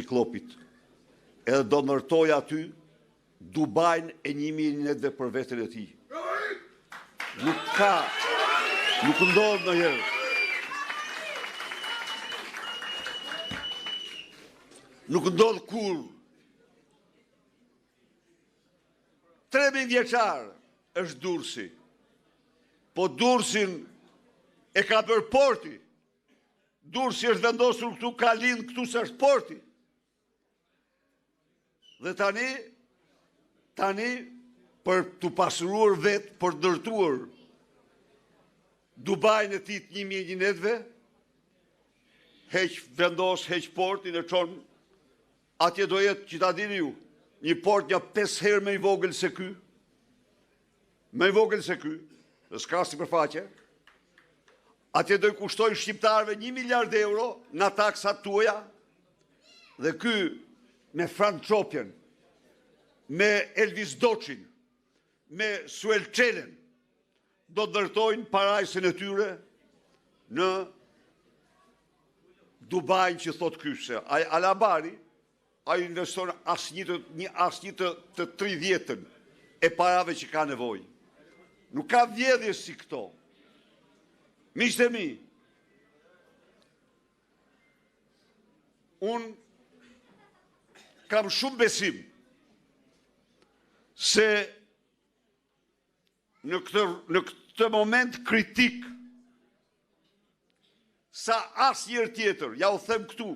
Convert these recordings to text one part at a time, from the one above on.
Cikllopit, edhe do ndërtojë aty Dubain e 1001 netëve për veten e tij. Nuk ka, nuk ndodh ndonjëherë. Nuk ndodh kurrë. 3000 vjeçar është Durrësi. Po Durrësin e ka bërë porti. Durrësi është vendosur këtu, ka lind këtu se është porti. Dhe tani, tani për t'u pasuruar vetë, për të ndërtuar Dubain e tij të 1001 netëve, heq vendos, heq portin e çon Atje do jetë, që ta dini ju, një port nja 5 herë më i vogël se ky, më i vogël se ky, dhe s'ka sipërfaqe, atje do i kushtojë shqiptarëve 1 miliard euro nga taksat tuaja, dhe ky me Fran Çopjen, me Elvis Doçin, me Suel Çelën, do të ndërtojnë parajsën e tyre në Dubain që thotë ky se ai Alabari ai investon asnjë të një asnjë të të 30-ën e parave që ka nevojë. Nuk ka vjedhje si këto. Miqtë e mi, unë kam shumë besim se Në këtë, në këtë moment kritik, sa asnjëherë tjetër, jua them këtu,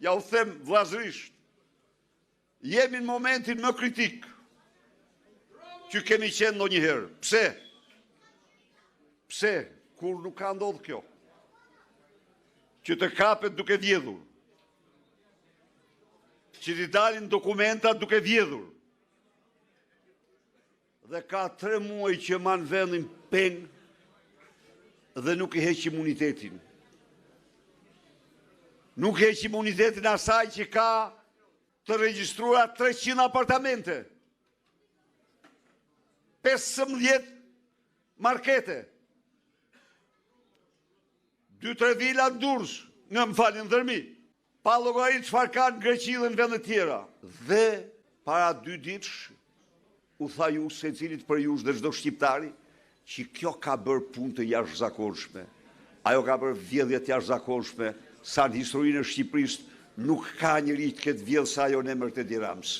jua them vllazërisht, jemi në momentin më kritik që kemi qenë ndonjëherë. Pse? Pse? Kur nuk ka ndodhë kjo? Që të kapet duke vjedhur. Që t'i dalin dokumenta duke vjedhur. Dhe ka tre muaj që man vendin peng dhe nuk i heq imunitetin. Nuk heq imunitetin asaj që ka të regjistruara 300 apartamente. 15 markete. 2-3 vila në Durrës, në më falni në Dhërmi. Pa llogaritë çfarë ka në Greqi dhe në vende tjera. Dhe para dy ditësh u tha ju secilit prej jush dhe çdo shqiptari që kjo ka bërë punë të jashtëzakonshme. Ajo ka bërë vjedhje të jashtëzakonshme, sa në historinë e Shqipërisë nuk ka njeri të ketë vjedhë sa ajo në emër të Edi Ramës.